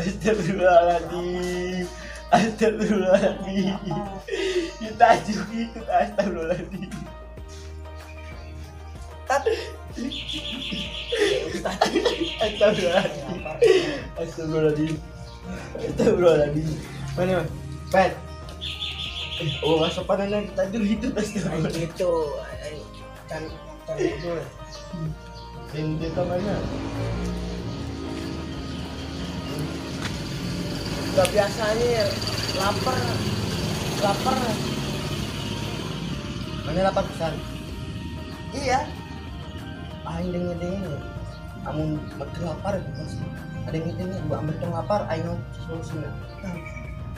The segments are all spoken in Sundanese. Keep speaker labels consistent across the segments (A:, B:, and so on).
A: Astagfirullahaladzim. Astagfirullahaladzim. Astagfirullahaladzim. Kita ajuk itu astagfirullahaladzim. Astagfirullahaladzim. Astagfirullahaladzim. Astagfirullahaladzim. Mana? Pet. Oh, masuk panan tajuk itu astagfirullahaladzim.
B: Itu kan kan itu.
A: Ini mana?
B: Gak biasanya lapar, lapar.
A: Mana lapar pesan?
B: Iya.
A: Aing dengar-dengar. Amun makin lapar pasti. Ada yang dengar, gua ambil tong lapar, aing solusinya.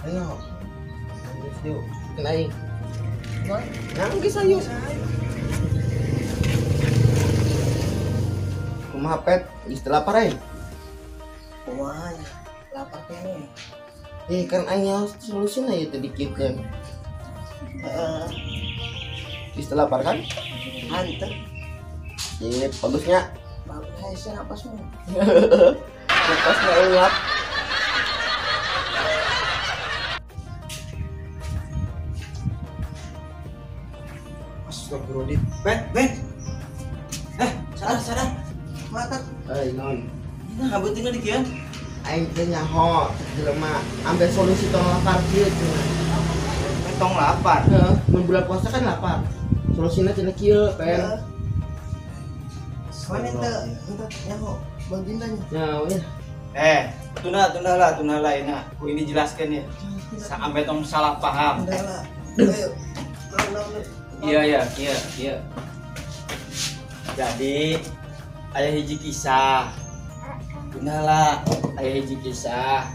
A: Ayo. Terus yuk, kena aing. Nangis ayo. Kumaha pet, geus teu lapar aing.
B: Kumaha lapar kene.
A: Kan aing solusinya ya tadi dikiekeun.
B: Heeh.
A: Geus teu lapar kan?
B: Hanteu.
A: Sip, bagusnya.
B: Bagus hese napas mah.
A: Napas mah eulap.
B: Astagfirullahaladzim. Bet, bet. Sadar, sadar. Mata.
A: Eh, non.
B: Nah, beuteungna dikieu.
A: Aing teh nyaho jelema ambil solusi tong lapar kieu cenah.
B: Tong lapar.
A: Heeh, mun bulan puasa kan lapar. Solusina cenah kieu, pen.
B: Mana teu nyaho bagindanya.
A: Nyaho ya.
C: Tunda lah ini. Aku ini jelaskan ya. Sampai tong salah paham.
B: Tunda lah. Ayo.
C: Iya. Jadi aya hiji kisah. Tunda lah, aya hiji kisah.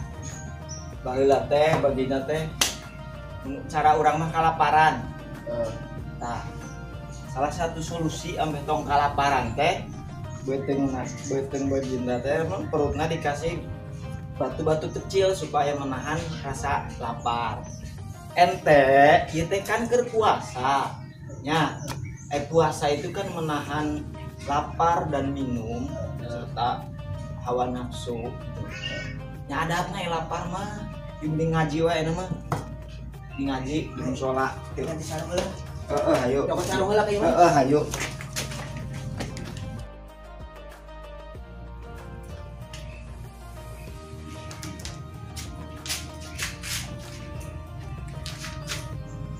C: Baheula teh baginda teh cara urang mah kalaparan. Tah, salah satu solusi ambeh tong kalaparan teh beuteung baginda teh emang perutna dikasih batu-batu kecil supaya menahan rasa lapar. Ente ieu teh kan keur puasa. Nya, puasa itu kan menahan lapar dan minum serta hawa nafsu gitu. Nya adabna lapar mah mending ngaji wae na mah. Ngaji di mushola.
B: Ngaji sareng heula.
C: Heeh, hayu.
B: Nyokot sarung heula ka ieu mah.
C: Heeh, hayu.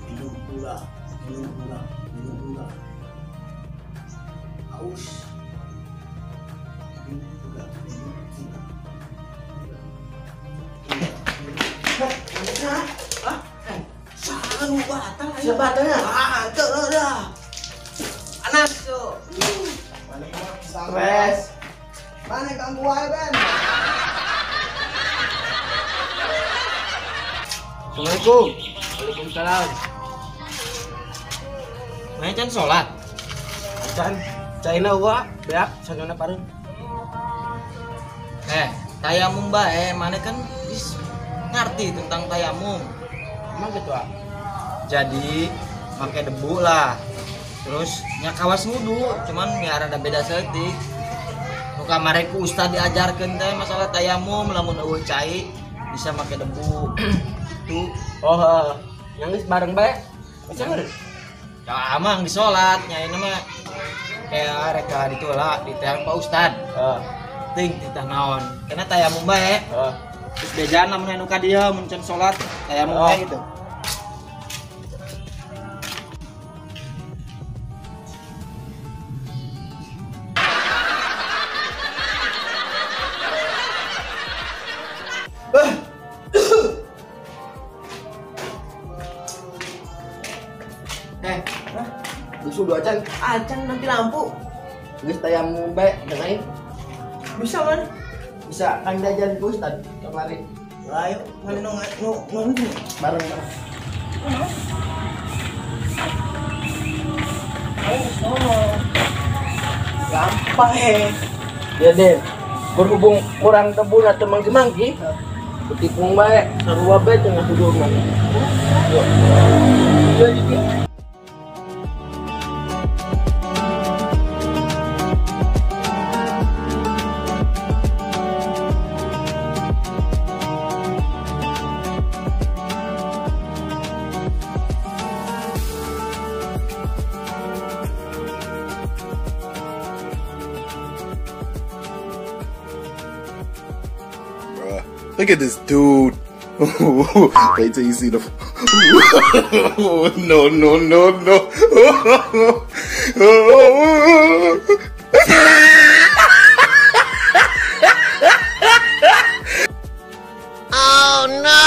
B: Minum gula, minum gula, minum gula. Haus. Minum gula, minum gula. Hah? Anu batal ayo.
A: Batalnya?
B: Ah, teu dah. Anak tuh.
A: Mana mah stres.
B: Mana ganggu wae, Ben.
C: Assalamualaikum.
A: Waalaikumsalam.
C: Mana can salat?
A: Can caina wa beak sanana pareng.
C: Tayamum bae, mana kan ngerti tentang tayamum.
A: Emang gitu ah?
C: Jadi pakai debu lah. Terus nya kawas wudu, cuman ya rada beda saeutik. Nu kamari ku ustad diajarkeun teh masalah tayamum lamun eueuh cai bisa make debu. Tuh.
A: Oh, yang geus bareng bae. Bisa bareng.
C: Ya amang di salat nya ini mah kayak reka ditolak di teang Pak Ustad.
A: Heeh.
C: Ting titah naon. Karena tayamum bae.
A: Heeh.
C: Terus bejaan lamun anu ka dieu mun can salat tayamum bae gitu.
A: Geus udah acan.
B: Acan nanti lampu.
A: Geus tayamum bae jeung aing.
B: Bisa man?
A: Bisa kan diajarin ku Ustad kemarin.
B: Ayo, mana nu nu nu
A: bareng bareng.
B: Ayo, gampang
A: Ya deh, berhubung kurang tebu atau mangki-mangki, ketikung bae, sarua bae tengah hudur mah. Yo. Yo.
D: Look at this dude. Wait till you see the. No, no, no, no.
E: Oh no!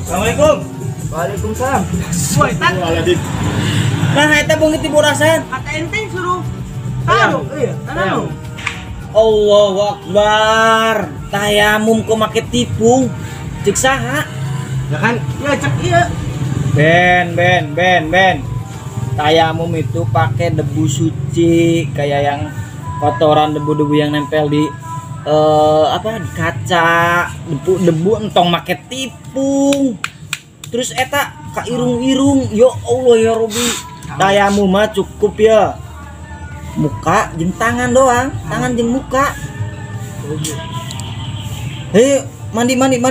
C: Assalamualaikum. Waalaikumsalam. Woi, tan. Nah, eta beungeut diburasan.
B: Kata ente suruh taruh. Iya, taruh.
C: Allahu Akbar. Tayamum kok make tipung. Cek saha?
A: Ya kan?
B: Ya cek iya.
C: Ben. Tayamum itu pakai debu suci, kayak yang kotoran debu-debu yang nempel di di kaca, debu-debu entong make tipung. Terus eta ka irung-irung, ya Allah ya Robi. Tayamum mah cukup ya. Muka jeung tangan doang, tangan jeung muka. Hei, mandi. Mandi.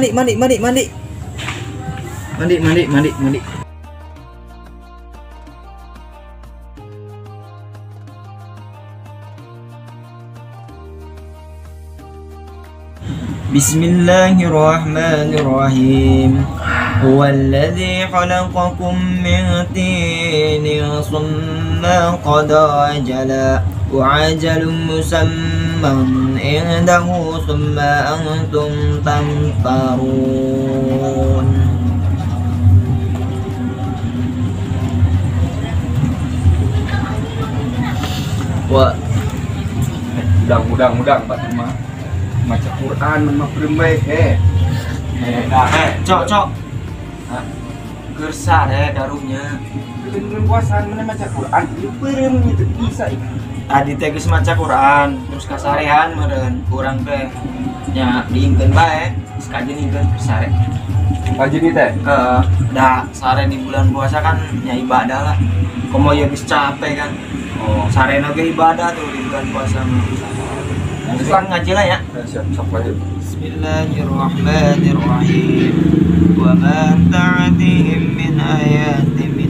C: Bismillahirrahmanirrahim. Huwallazi khalaqakum min tinin summa qada ajala wa ajalun musamman indahu summa antum tamtarun. Wah,
F: udang Pak mah. Maca Quran mah prembe
C: cok. Hah? Keur sare darunya.
F: Keur puasa mana maca Quran ieu peureum teu bisa ieu.
C: Tadi teh geus maca Quran, terus kasarehan meureun urang teh nya diingkeun bae, geus kajeun ingkeun keur sare.
F: Kajeun ieu teh?
C: Heeh, da sare di bulan puasa kan nya ibadah lah. Komo ieu geus capek kan. Oh, sarena ge ibadah tuh di bulan puasa mah. Sekarang ngaji lah ya.
F: Siap, sok lanjut.
C: Bismillahirrahmanirrahim. Wa ma ta'atihim min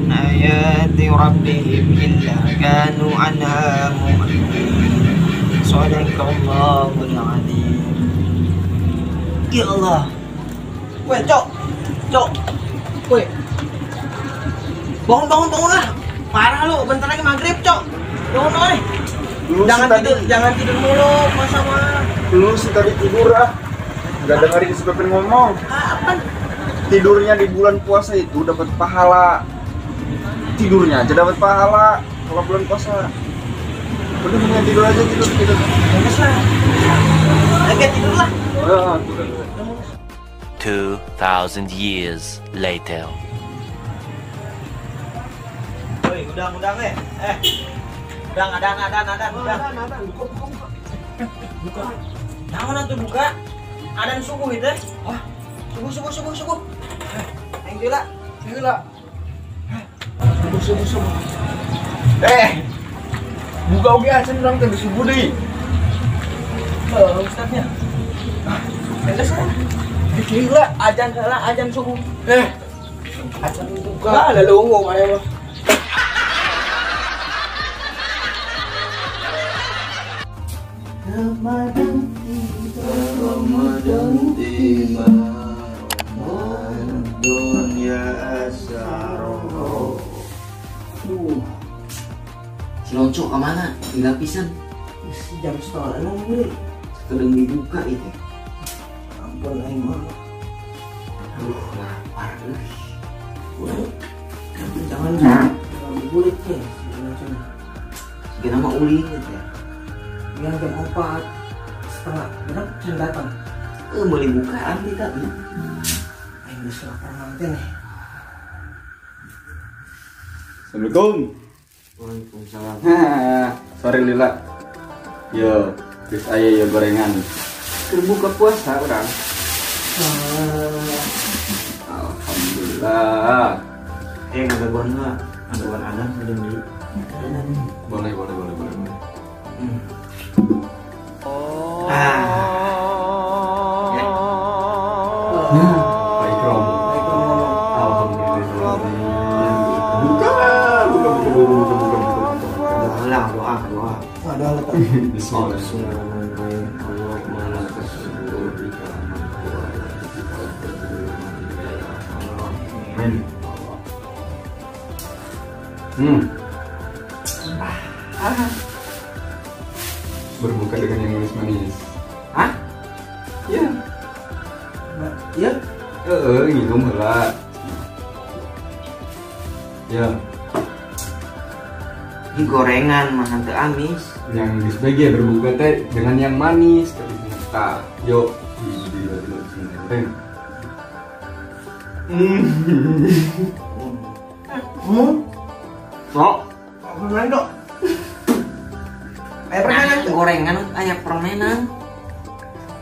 C: ayati rabbihim illa kanu anha mu'ridin. Shadaqallahul azim. Ya Allah.
B: Weh, cok. Weh. Bangun lah. Parah lu, bentar lagi maghrib, cok. Bangun nih. Jangan tidur mulu, masa mah.
F: Lu sih tadi tidur ah. Enggak dengerin si Pepin ngomong.
B: Kapan?
F: Tidurnya di bulan puasa itu dapat pahala. Tidurnya aja dapat pahala kalau bulan puasa. Udah mendingan tidur aja, tidur.
B: Bagus lah. Oke, tidur lah.
F: Heeh, tidur.
G: 2000 years later.
C: Woi, udang. Udang, adan. Buka. Naon atuh buka? Adan subuh itu.
B: Wah, subuh. Aing heula.
F: Subuh. Buka oge acan urang teh subuh deui.
B: Heuh, ustadnya. Geus lah. Heula, ajan heula, ajan subuh. Acan buka lalungo mah.
F: Ramadan tiba, Ramadan ya asaro.
A: Si Lonco kemana? Tinggal pisan.
B: Jam setengah enam gue.
A: Sekedeng dibuka itu.
B: Ampun aing mah.
A: Aduh, lapar euy.
B: Jangan bulit teh.
A: Segera mah ulin teh.
B: Yang jam 4:30 bener can datang.
A: Meuli bukaan kita.
B: Aing geus lapar nanti nih.
F: Assalamualaikum.
A: Waalaikumsalam.
F: Sorry Lila. Yo, geus aya ya gorengan. Keur buka puasa urang. Alhamdulillah.
A: Ngadaguan lah. Ngadaguan adan sebelum deui.
F: Boleh. Baik Romo. Alhamdulillah. Buka.
C: heula, doa, doa.
B: Wah, doa letak.
C: Bismillahirrahmanirrahim. Allahumma
F: Amin. Berbuka dengan yang manis-manis.
C: Hah?
F: Iya.
B: Iya.
F: Nginum heula. Ya.
C: Ini gorengan mah teu amis.
F: Yang geus bae ge berbuka teh dengan yang manis. Tah, yo di. Sok.
B: Permen dok. Aya permenan
C: gorengan, aya permenan.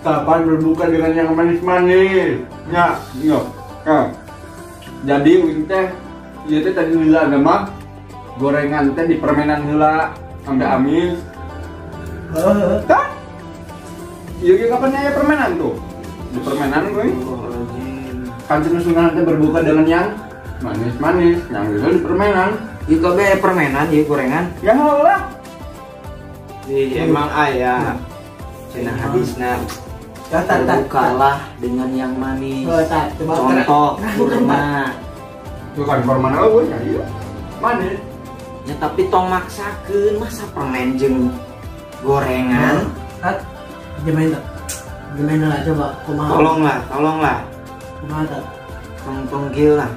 F: Kapan berbuka dengan yang manis-manis? Ya, yo. Jadi uing teh ieu teh tadi heula mah gorengan teh di permenan heula sampai amis. Heeh. Tah. Ieu ge kapan aya permenan tuh? Di permenan gue. Kan cenah teh berbuka dengan yang manis-manis, yang gitu di permenan.
C: Ieu kabeh permenan, ieu gorengan.
F: Ya heula.
C: Ih, emang aya. Cenah hadisna. Berbukalah dengan yang manis. Contoh kurma.
F: Bukan kurma eueuh nya ieu. Manis.
C: Ya tapi tong maksakeun masa permen jeung gorengan.
B: Tat, gimana? Gimana lah coba kumaha?
C: Tolonglah, tolonglah.
B: Kumaha tat?
C: Tong kieu lah.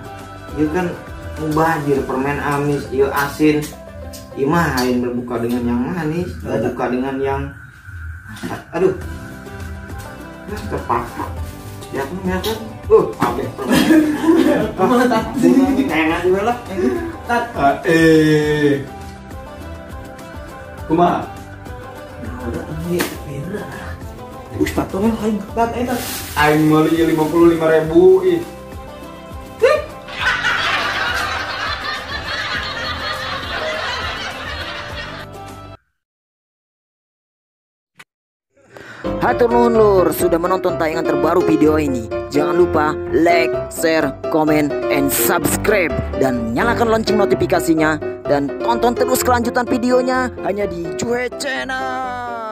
C: Ieu kan mubazir permen amis, ieu asin. Ieu mah lain berbuka dengan yang manis, berbuka dengan yang aduh. Nah, terpaksa. Ya kan, ya kan. Abeh permen.
B: Kumaha tat?
C: Enak juga lah.
B: Tat.
F: Kumaha?
B: Nah, udah ini bener. Ustaz tolong aing tat eta.
F: Aing meuli 55.000 ih.
C: Hatur nuhun lur sudah menonton tayangan terbaru video ini. Jangan lupa like, share, komen, and subscribe. Dan nyalakan lonceng notifikasinya. Dan tonton terus kelanjutan videonya hanya di Juhe Channel.